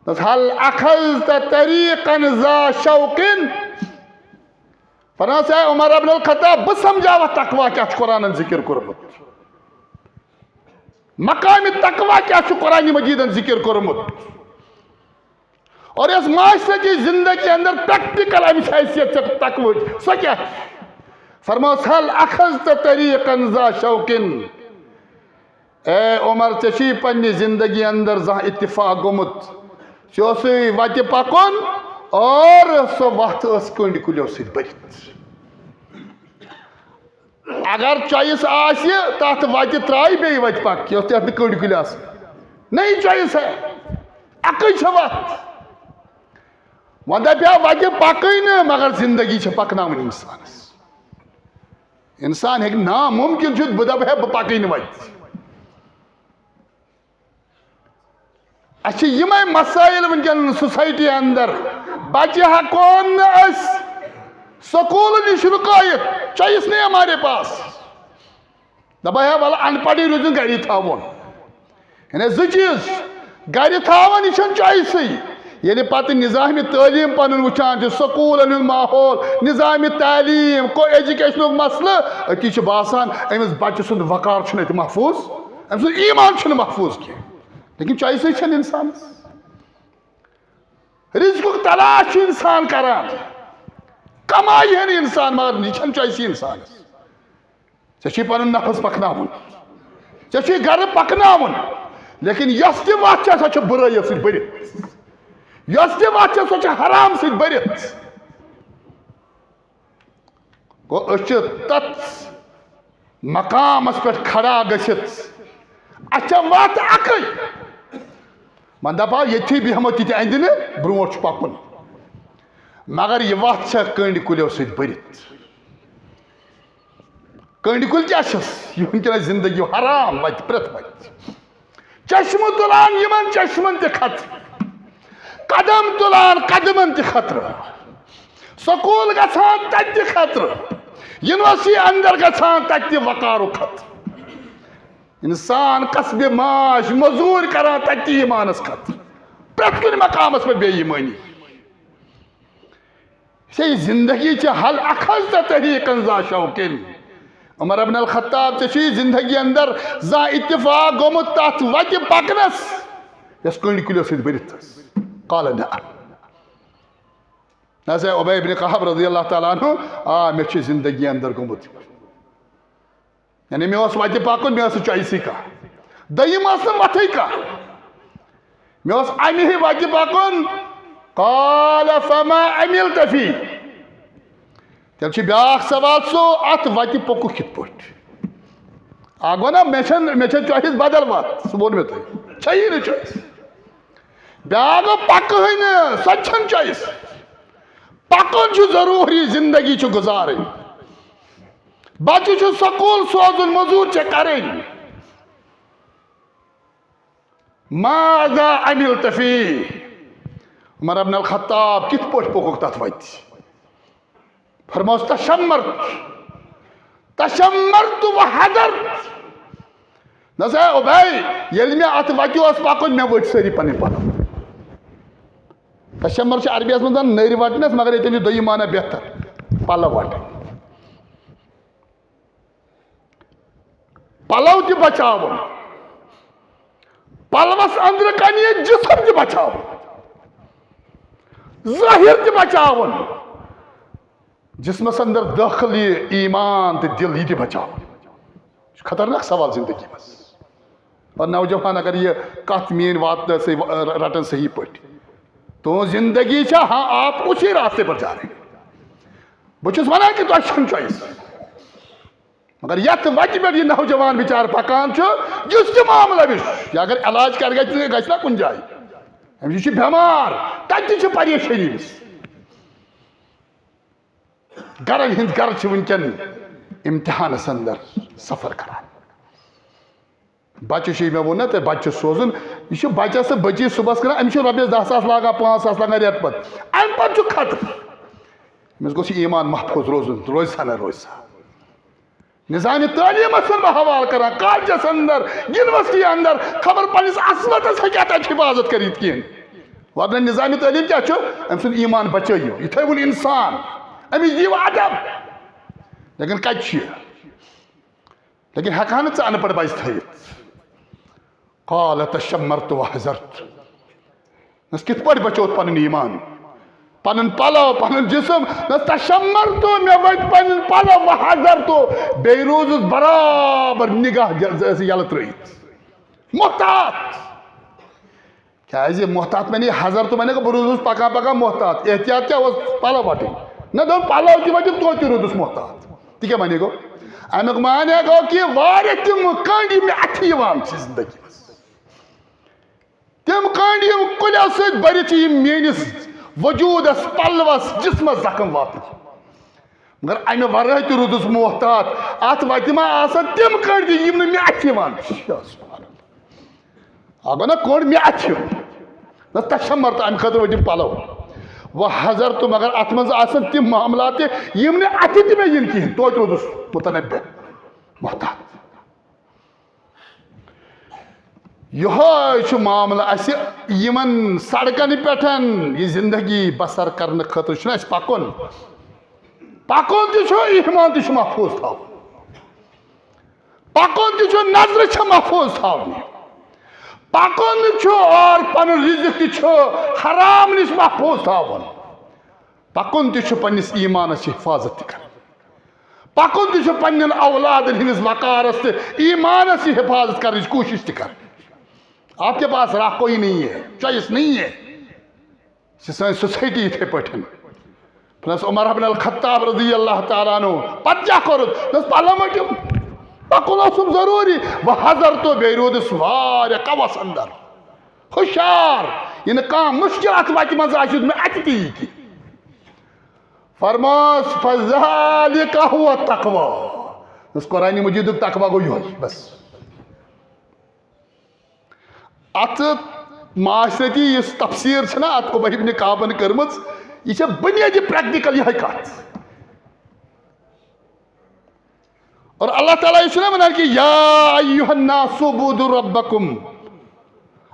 دوٚپُس، "هل أخذت طريقا ذا شوق؟" فرماس، "اے عمر ابن الخطاب، بہٕ سمجھاوتھ تقویٰ کیٛاہ چھُ قرآنن ذکر کوٚرمُت، مقام تقویٰ کیٛاہ چھُ قرآن مجیدن ذکر کوٚرمُت، اور یۄس معاشرٕچ زندگی اندر پریکٹیکل امِچ حیثیت چھِ تقویٰ، سۄ کیٛاہ چھِ؟" فرماس، "هل أخذت طريقا ذا شوق؟" اے عمر، ژےٚ چھُے پننہِ زندگی اندر زانٛہہ اتفاق گوٚمُت، ژےٚ اوسُے وتہِ پکُن اور سۄ وتھ ٲس کٔنٛڈۍ کُلیو سۭتۍ بٔرِتھ۔ اگر choice آسہِ، تتھ وتہِ ترٛایہِ بیٚیہِ وتہِ پکھ، یۄس تتھ نہٕ کٔنٛڈۍ کُلۍ آسن۔ نئی choice ہے، اکٕے چھےٚ وتھ۔ وۄنۍ دپہِ ہا وتہِ پکٕے نہٕ، مگر زندگی چھےٚ پکناوٕنۍ انسانس۔ انسان ہیٚکہِ، ناممکن چھُ بہٕ دپہٕ ہے بہٕ پکٕے نہٕ وتہِ۔ اسہِ چھِ یِمے مسائل وٕنکیٚن سوسائٹی اندر۔ بچہِ ہٮ۪کون نہٕ أسۍ سکوٗل نِش رُکٲیِتھ، choice نہیں ہمارے پاس۔ دپان ہے ولہٕ ان پڑھٕے روٗزِن گری تھاوُن۔ یعنی زٕ چیٖز، گرِ تھاوان، یہِ چھَنہٕ choice۔ ییٚلہِ پتہٕ نظام تعلیٖم پنُن وٕچھان چھِ، سکوٗلن ہُنٛد ماحول، نظام تعلیٖم، کو ایجوکیشنُک مسلہٕ، أتی چھُ باسان أمِس بچہٕ سُنٛد وقار چھُنہٕ اَتہِ محفوٗظ، أمۍ سُنٛد ایٖمان چھُنہٕ محفوٗظ کینٛہہ۔ لیکن choice چھَنہٕ انسانس۔ رزقُک تلاش چھُ انسان کران، کمایہِ ہن انسان، مگر یہِ چھَنہٕ choice انسانس۔ ژےٚ چھُے پنُن نفس پکناوُن، ژےٚ چھُے گرٕ پکناوُن، لیکن یۄس تہِ وتھ چھےٚ، سۄ چھےٚ بُرٲیو سۭتۍ بٔرِتھ۔ یۄس تہِ وتھ چھےٚ، سۄ چھےٚ حرام سۭتۍ بٔرِتھ۔ گوٚو، أسۍ چھِ تتھ مقامس پٮ۪ٹھ کھڑا گٔژھِتھ، اَسہِ چھےٚ وتھ اکٕے۔ وۄنۍ دپہو، ییٚتھی بیہمو تہِ تہِ اندِ نہٕ، برونٛٹھ چھُ پکُن۔ مگر یہِ وتھ چھےٚ کٔنٛڈۍ کُلٮ۪و سۭتۍ بٔرِتھ۔ کٔنٛڈۍ کُلۍ کیٛاہ چھِس؟ یہِ وٕنکیٚنَس زندگی حرام وَتہِ، پرٛٮ۪تھ وَتہِ۔ چشمہٕ تُلان یِمن چشمن تہِ خطرٕ، قدم تُلان قدمن تہِ خطرٕ، سکوٗل گژھان تَتہِ تہِ خطرٕ، یونیورسٹی اندر گژھان تَتہِ تہِ وقارُک خطرٕ۔ انسان کسبِ معاش، مزوٗرۍ کران تَتہِ تہِ ایٖمانس خطرٕ، پرٛٮ۪تھ کُنہِ مقامس پٮ۪ٹھ بے ایٖمٲنی۔ ژےٚ یہِ زندگی چھِ، هل أخذت طريقا ذا شوق؟ عمر ابن الخطاب، ژےٚ چھُ یہِ زندگی اندر زانٛہہ اتفاق گوٚمُت تتھ وتہِ پکنس یۄس کٔنٛڈۍ کُلٮ۪و سۭتۍ بٔرِتھ ٲس؟ قال نعم۔ نہ سا عبی ابن کعب رضی اللہ تعالیٰ عنہ، آ، مےٚ چھُ زندگی اندر گوٚمُت۔ یعنی مےٚ اوس وتہِ پکُن، مےٚ ٲس نہٕ choice-ٕے کانٛہہ۔ دوٚیِم ٲس نہٕ وتھٕے کانٛہہ۔ مےٚ اوس امہِ ہی وتہِ پکُن۔ قال فما عملت فيه؟ تیٚلہِ چھُ بیٛاکھ سوال سُہ، اتھ وتہِ پوٚکُکھ کِتھ پٲٹھۍ؟ اکھ گوٚو نا، مےٚ چھَنہٕ، مےٚ چھےٚ choice بدل وتھ، سُہ ووٚن مےٚ تۄہہِ۔ چھےٚ نہٕ choice۔ بیٛاکھ گوٚو پکہٕے نہٕ، سۄ تہِ چھَنہٕ choice۔ پکُن چھُ ضروٗری، زندگی چھِ گُزارٕنۍ۔ بچہِ چھُ سکوٗل سوزُن، مزوٗرۍ چھےٚ کرٕنۍ۔ ماذا عملت فيه؟ عمر ابن الخطاب، کِتھ پٲٹھۍ پوٚکُکھ تتھ وتہِ؟ فرموس، تشمرت، تشمرت وحذرت۔ نہ سا عبی، ییٚلہِ مےٚ اتھ وتہِ اوس پکُن، مےٚ ؤٹۍ سٲری پنٕنۍ پلو۔ تشمر چھِ عربی یس منٛز نٔرۍ وٹنس، مگر ییٚتٮ۪ن چھُ دوٚیِم معنی بہتر، پلو وٹٕنۍ۔ پلو تہِ بچاوُن، پلوس أنٛدرٕ کنہِ یہِ جسم تہِ بچاوُن، ظٲہر تہِ بچاوُن، جسمس اندر دٲخل یہِ ایمان تہٕ دل یہِ تہِ بچاوُن۔ یہِ چھُ خطرناک سوال زندگی منٛز۔ اور نوجوان، اگر یہِ کتھ میٲنۍ واتنٲو صحیح، رٹن صحیح پٲٹھۍ، تُہنٛز زندگی چھا، ہاں، آپ اسی راستے پر جا رہے ہیں۔ بہٕ چھُس ونان کہِ تۄہہِ چھَنہٕ choice۔ مگر یتھ وتہِ پٮ۪ٹھ یہِ نوجوان بِچارٕ پکان چھُ، یُس تہِ معاملہٕ أمِس چھُ، یہِ اگر علاج کرِ، گژھِ، گژھِ نا کُنہِ جایہِ؟ أمِس چھُ بٮ۪مار، تتہِ تہِ چھِ پریشٲنی أمِس۔ گرن ہٕنٛدۍ گرٕ چھِ وٕنکیٚن امتحانس اندر سفر کران۔ بچہِ چھُ، مےٚ ووٚن نہ تۄہہِ، بچہِ چھُ سوزُن، یہِ چھُ بچس تہٕ بچی صُبحس کران، أمِس چھُ رۄپیس دہ ساس لاگان، پانٛژھ ساس لاگان رٮ۪تہٕ پتہٕ، امہِ پتہٕ چھُ خطرٕ۔ أمِس گوٚژھ یہِ ایمان محفوظ روزُن، روزِ سا نہ روزِ سا۔ نظام تعلیٖمس چھُس بہٕ حوالہٕ کران، کالجس اندر، یونیورسٹی اندر، خبر پننِس عصمتس ہیٚکہِ اتھ اَتہِ حفاظت کٔرِتھ کِہیٖنۍ۔ ورنہ نظام تعلیٖم کیٛاہ چھُ؟ أمۍ سُنٛد ایمان بچٲیِو، یہِ تھٲیوُن انسان، أمِس دِیِو ادب۔ لیکن کتہِ چھُ یہِ؟ لیکن ہٮ۪کہٕ ہا نہٕ ژٕ ان پڑھ بچہِ تھٲیِتھ۔ قال تشمرت وحذرت۔ نس کِتھ پٲٹھۍ بچوتھ پنُن ایمان، پنُن پلو، پنُن جسم؟ نس تشمرت، مےٚ ؤٹۍ پنٕنۍ پلو، وحذرت، بیٚیہِ روٗزُس برابر نگاہ ج-، ز-، یلہٕ ترٲیِتھ۔ محتاط۔ کیازِ محتاط معنی حذر تو معنی گوٚو بہٕ روٗدُس پکان پکان محتاط۔ احتیاط کیٛاہ اوس؟ پلو وٹٕنۍ۔ نہ دوٚپُن پلو تہِ وٹِم، توتہِ روٗدُس محتاط۔ تہِ کیٛاہ معنی گوٚو؟ امیُک معنی گوٚو کہِ واریاہ تِم کٔنٛڈۍ یِم مےٚ اَتھِ یِوان چھِ زندگی منٛز۔ تِم کٔنٛڈۍ یِم کُلیو سۭتۍ بٔرِتھ چھِ، یِم میٲنِس وجوٗدس، پلوس، جسمس زخم واتناوان۔ مگر امہِ ورٲے تہِ روٗدُس محتاط۔ اتھ وتہِ ما آسن تِم کٔنٛڈۍ تہِ یِم نہٕ مےٚ اَتھِ یِوان چھِ۔ یا سبحان اللہ۔ اکھ گوٚو نہ کٔنٛڈ مےٚ اَتھِ۔ نہ تشمرت، امہِ خٲطرٕ ؤٹِم پلو۔ وحذرت، مگر اتھ منٛز آسن تِم معاملات تہِ یِم نہٕ اَتھِ تہِ مےٚ یِن کِہیٖنۍ، توتہِ روٗدُس متنبہ، محتاط۔ یِہوٚے چھُ معاملہٕ اَسہِ یِمن سڑکن پٮ۪ٹھ۔ یہِ زندگی بسر کرنہٕ خٲطرٕ چھُنہٕ اَسہِ پکُن۔ پکُن تہِ چھُ، ایمان تہِ چھُ محفوظ تھاوُن۔ پکُن تہِ چھُ، نظرٕ چھِ محفوظ تھاونہِ۔ پکُن چھُ اور پنُن رزق تہِ چھُ حرام نِش محفوظ تھاوُن۔ پکُن تہِ چھُ پننِس ایمانس چھِ حفاظت تہِ کرٕنۍ۔ پکُن تہِ چھُ پننٮ۪ن اولادن ہٕنٛدِس وقارس تہٕ ایمانس چھِ حفاظت کرنٕچ کوٗشش تہِ کرٕنۍ۔ آپ کے پاس راہ کوئی نہیں ہے، چوائس نہیں ہے۔ یہِ چھِ سٲنۍ سوسایٹی یِتھے پٲٹھۍ۔ پلس عمر ابن الخطاب رضی اللہ تعالیٰ عنہ، پتہٕ کیٛاہ کوٚرُکھ؟ دوٚپُس، پلو مٔٹِو، پکُن اوسُم ضروٗری۔ وحذرت، بیٚیہِ روٗدُس واریاہ قوس اندر، ہُشار، یہِ نہٕ کانٛہہ مُشکل اتھ وتہِ منٛز آسہِ، یُتھ مےٚ اتہِ تہِ یی کینٛہہ۔ فرماس، فذلک هو التقوی۔ یُس قرآن مجیدُک تقوی گوٚو یِہوٚے، بس۔ اتھ معاشرتی یُس تفسیر چھنا اتھ ابی ابن کعبن کٔرمٕژ، یہِ چھےٚ بنیٲدی پریکٹیکل یِہے کتھ۔ اور اللہ تعالیٰ یہِ چھُنہ ونان کہ، یا ایھا الناس اعبدوا ربکم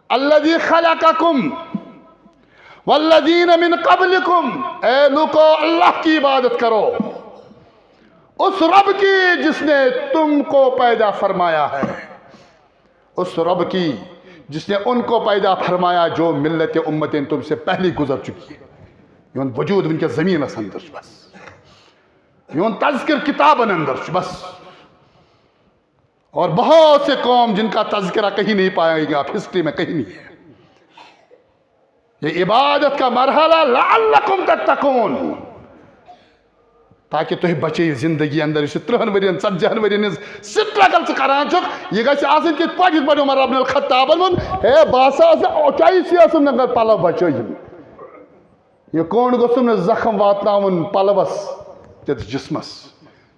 الذی خلقکم والذین من قبلکم، اے لوکو، اللہ کی عبادت کرو، اس رب کی جس نے تم کو پیدا فرمایا ہے، اس رب کی جس نے ان کو پیدا فرمایا جو ملت امتیں تم سے پہلے گزر چکی ہے۔ میون وجود ونکس زمینس اندر چھُ بس، میون تذکر کتابن اندر چھُ بس۔ اور بہت سے قوم جن کا تذکرہ کہیں نہیں پائے گا، آپ ہسٹری میں کہیں نہیں ہے۔ یہ عبادت کا مرحلہ، لعلکم تتقون، تاکہ تُہۍ بچٲیِو زندگی اندر۔ یُس یہِ ترٕہن ؤرین، ژتجی ہن ؤرین ہٕنٛز سٹرگل ژٕ کران چھُکھ، یہِ گژھِ آسٕنۍ تِتھ پٲٹھۍ، یِتھ پٲٹھۍ عمر ابن الخطابن ووٚن، ہے، بہٕ ہسا ٲسٕس اوٚچایہِ سیاسن اندر پلو بچٲیِم۔ یہِ کوٚنٛڈ گوٚژھُم نہٕ زخم واتناوُن پلوس تہٕ جسمس۔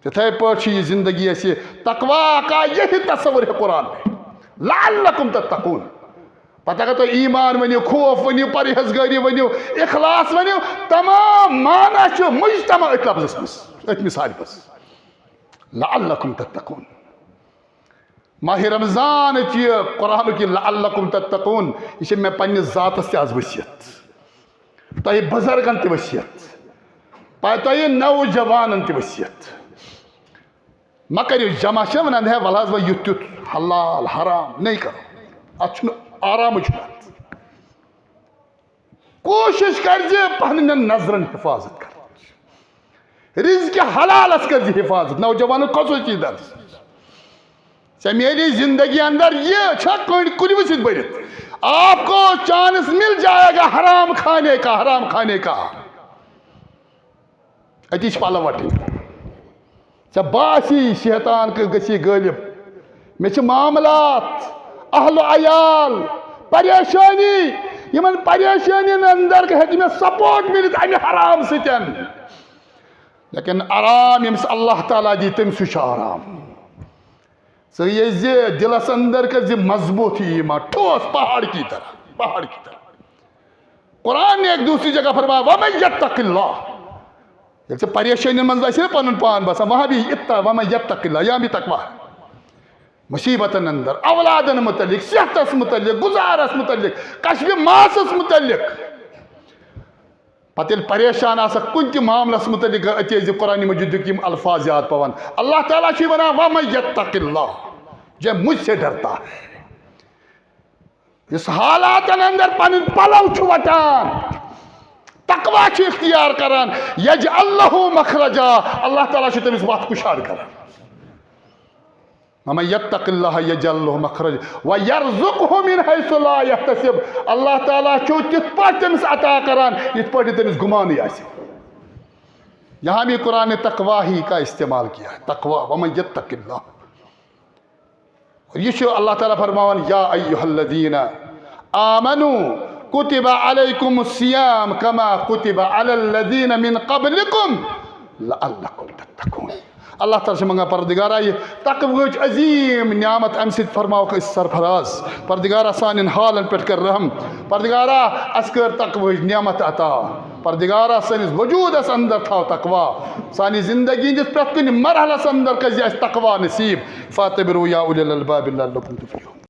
تِتھے پٲٹھۍ چھِ یہِ زندگی اَسہِ تقوی کا یہی تصور ہے قرآن میں، لعلکم تتقون۔ پتہٕ اگر تُہۍ ایمان ؤنِو، خوف ؤنِو، پرہیزگٲری ؤنِو، اخلاص ؤنِو، تمام معنی چھُ مجتمع أتھۍ لفظس منٛز، أتھۍ مثالہِ منٛز۔ لعلکم تتقون۔ ماہِ رمضانٕچ یہِ قرآنُک یہِ لعلکم تتقون، یہِ چھِ مےٚ پننِس ذاتس تہِ آز وصیت، تۄہہِ بُزرگن تہِ وصیت، پتہٕ تۄہہِ نوجوانن تہِ وصیت۔ مہ کٔرِو جمع، چھِ وَنان، ہے، وَلہٕ حظ وۄنۍ یُتھ تیُتھ حلال حرام نَے کَرو۔ اَتھ چھُنہٕ آرامٕے چھُنہٕ اَتھ۔ کوٗشِش کَر زِ پنٛنٮ۪ن نظرَن حِفاظت کَرنٕچ، رِزقِ حلالَس کَر زِ حِفاظت۔ نوجوانَن خصوٗصی درس، ژےٚ میلی زندگی اندر، یہِ چھا کٔنٛڈۍ کُلوٕ سۭتۍ بٔرِتھ؟ آپ کو چانس مل جائے گا حرام کھانے کا، حرام کھانے کا۔ أتی چھِ پَلو وَٹٕنۍ۔ ژےٚ باسی شیطان کہِ گٔژھی غٲلب۔ مےٚ چھِ معاملات، اہل و عیال، پریشٲنی۔ یِمن پریشٲنین اندر ہیٚکہِ مےٚ سپورٹ مِلِتھ اَمہِ حرام سۭتۍ۔ لیکن آرام ییٚمِس اللہ تعالیٰ دی، تٔمِس سُہ چھُ آرام۔ ژٕ ییٚلہِ زِ دِلس اندر کر زِ مضبوٗط یہِ ایمان، ٹھوس پہاڑ کی طرح، پہاڑ کی طرح۔ قرآن نے ایک دوسری جگہ فرمایا، "ومن یتق اللہ"۔ ییٚلہِ ژےٚ پریشٲنین منٛز آسہِ نا پنُن پان باسان، وہاں بھی اتقا، ومن یتق اللہ، یہاں بھی تقویٰ۔ مصیبتن اندر، اولادن متعلق، صحتس متعلق، گزارس متعلق، کشب ماسس متعلق۔ پتہٕ ییٚلہِ پریشان آسکھ کُنہِ تہِ معاملس متعلق، گٔے أتی زِ قرآن مجیدُک یِم الفاظ یاد پٮ۪وان۔ اللہ تعالیٰ چھُے ونان، "ومن یتق اللہ"، جو مجھ سے ڈرتا ہے۔ یُس حالاتن اندر پنٕنۍ پلو چھُ وٹان، تقویٰ چھُ اختیار کران، یجعل لہ مخرجا، اللہ تعالیٰ چھُ تٔمِس وتھ کُشاد کران۔ ومن یتق اللہ یجعل لہ مخرجا ویرزقہ من حیث لا یحتسب۔ اللہ تعالیٰ چھُ تِتھ پٲٹھۍ تٔمِس عطا کران، یِتھ پٲٹھۍ نہٕ تٔمِس گُمانٕے آسہِ۔ یہاں بھی قرآن نے تقویٰ ہی کا استعمال کیا ہے، تقویٰ، ومن یتق اللہ۔ اور یہِ چھُ اللہ تعالیٰ فرماوان، یا ایھا الذین آمنوا کتب علیکم الصیام کما کتب علی الذین من قبلکم لعلکم تتقون۔ اللہ تعالیٰ چھُ منٛگان، پردگارا، یہِ تقویٰ ہٕچ عظیٖم نعمت، اَمہِ سۭتۍ فرماوکھ أسۍ سرفراز۔ پردگارا، سانٮ۪ن حالن پٮ۪ٹھ کر رحم۔ پردگارا، اَسہِ کر تقویٰ ہٕچ نعمت عطا۔ پردگارا، سٲنِس وجوٗدس اندر تھاو تقویٰ۔ سانہِ زندگی ہٕنٛدِس پرٛٮ۪تھ کُنہِ مرحلس اندر کٔرۍ زِ اَسہِ تقویٰ نصیٖب۔ فاعتبروا یا اولی الالباب لعلکم تفلحون۔